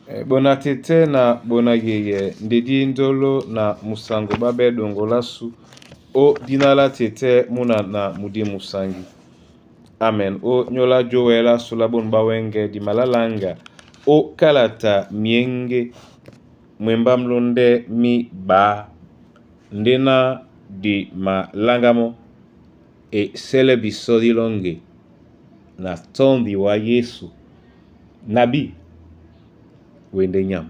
Bona tete na bona yeye ndedi ndolo na musango babe dongolasu o dina la tete muna na mudi musangi. Amen. O nyola jowela sula bonu bawenge di malalanga o kalata mienge mwemba mlonde mi ba ndena di malanga mo e sele biso dilonge na tondi wa Yesu nabi wende nyam.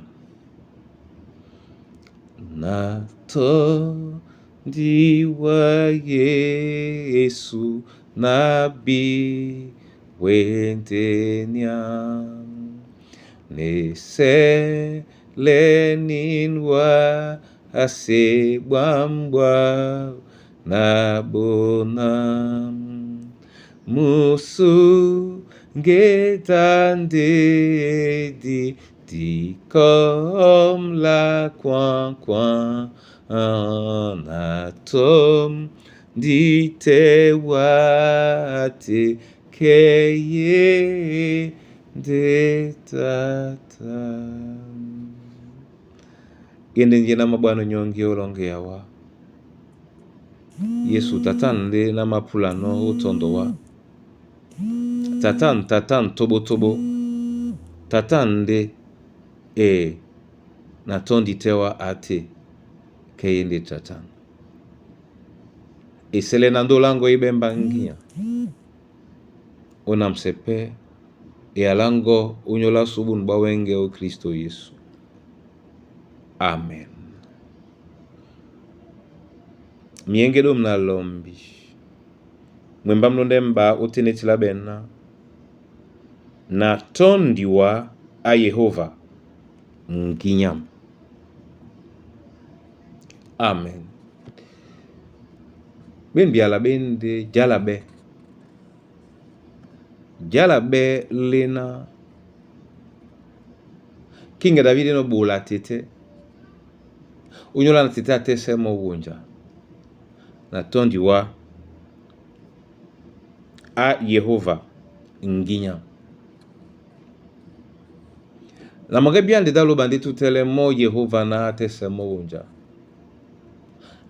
Na tondi wa Yesu nabi wende nyam. Nesele ninwa ase bwambwa na bona musu ngetande di kom la kwan kwan na tom di te wa te keye de tata. Yende nje na mabwano nyongi olonge yawa. Yesu tata nde na mapula no otondo wa. Tata tata tobo tobo. Tata nde e na tondi tewa ate keyende tata. Esele na ndolango ibemba ngia. Ona msepe e alango unyola subu nbawenge o Kristo Yesu. Amen. Mienge dom na lombi. Mwemba mlonde mba utenetila bena. Na tondiwa a Yehova nginyam. Amen. Ben biala bende jalabe. Jalabe lena. Kinga David no bola tete. Unyola na tete atese mo wonja. Na tondiwa a Yehova nginyam. Na moge bien ndeda loba nde tutele mo Yehova na atese mo wonja.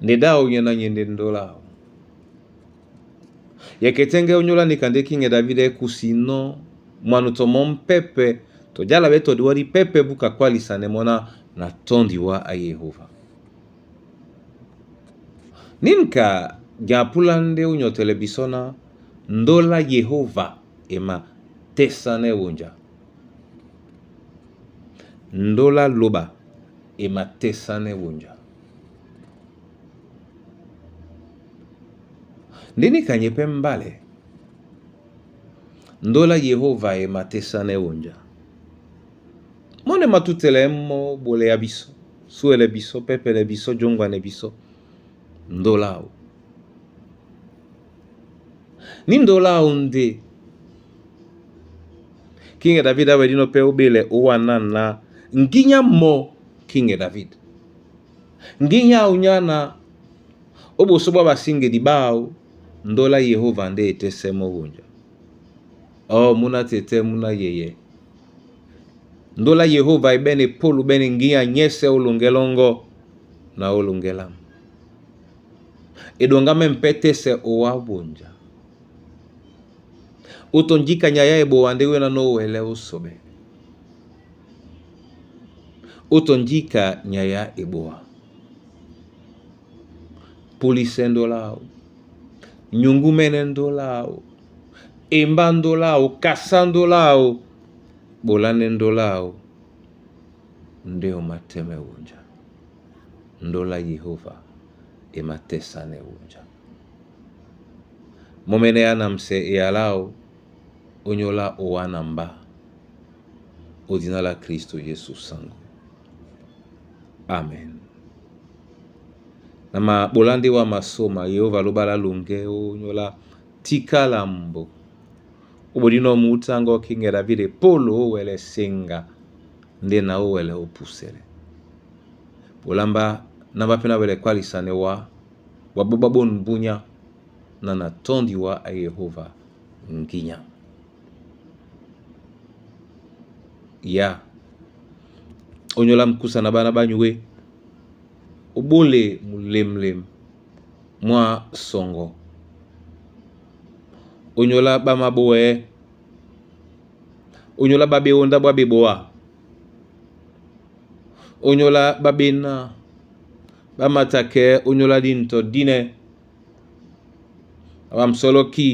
Ndeda onye na nyende ndola. Yeketenge onyola ni kande kinge David kusino mwanu tomo mpepe tojala beto diwari pepe buka kwalisane mona na tondiwa a Yehova. Ninka japula nde unyotele bisona ndola Yehova ema tesane wonja. Ndola loba ema tesane wonja. Ndini kanyepe mbale. Ndola Yehova ema tesane wonja. Mone matutele mo bole ya biso. Suele biso, pepele biso, jongwane biso. Ndola o. Ni ndola o nde. King David awe dino pe obele owana na nginya mo King David. Nginya unyana oboso bwa basinge dibao ndola Yehova nde etese mo wonja. Oh muna tete muna yeye. Ndola Yehova ibene polu bene nginya nyese olungelongo na olungelam. Edongame mpetese owa wonja. Utonjika nyaya ebo wande wena no wele usobe. Utonjika nyaya eboa. Polise ndolao. Nyungumene ndolao. Emba ndolao. Kasa ndolao. Bolane ndolao. Ndeo mateme wonja. Ndola Yehova ematesane wonja. Momene anamse ealao onyola owanamba. Odina la Kristo Yesu sango. Amen. Na mabolande wa masoma Yehova lobala lunge onyola tikala mbo. Obodino mutango kinge David polo owele senga nde na owele opusele. Bolamba namba pena wele kwalisane wa waboba bonbunya na natondi wa a Yehova nginya. Ya. Onyola mkusa na bana banyuwe obole mulemlem mwa songo. Onyola bamabowɛ onyola babewonda bwa beboa onyola babena bamatakɛ onyola dintɔ dinɛ bamsɔlɔki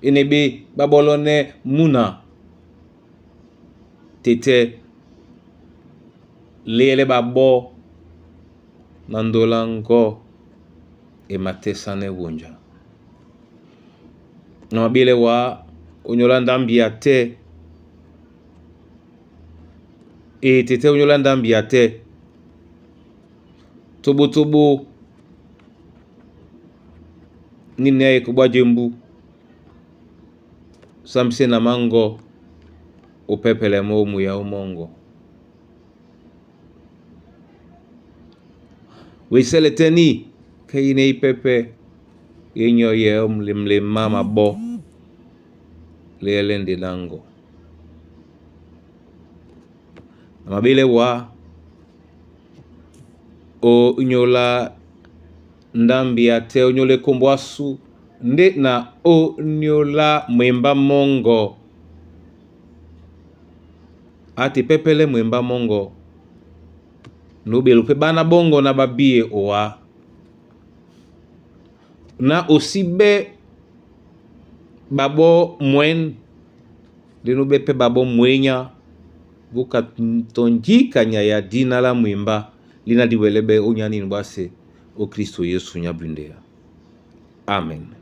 enebe babolɔnɛ muna tete leyɛlɛ babɔ na ndola ngo ematɛsanɛ wonja na mabele wa onyola ndambi ya te e tete onyola ndambi ya te tobotobo nini ya ekobwa jembu sambise na mango opepele mo muya omongo wesele teni keine ipepe yenyo ye omlemle mama bo leyele nango na mabele wa onyola ndambi ya te onyola ekombo asu nde na onyola mwemba mongo ati pepele mwemba mongo nobelo mpe bana bongo na babie owa na osi be babo mwen leno be mpe babo mwenya buka tonjikanya ya dina la mwimba lina diwelebe onyanini bwase o Kristo Yesu nyabundeya. Amen.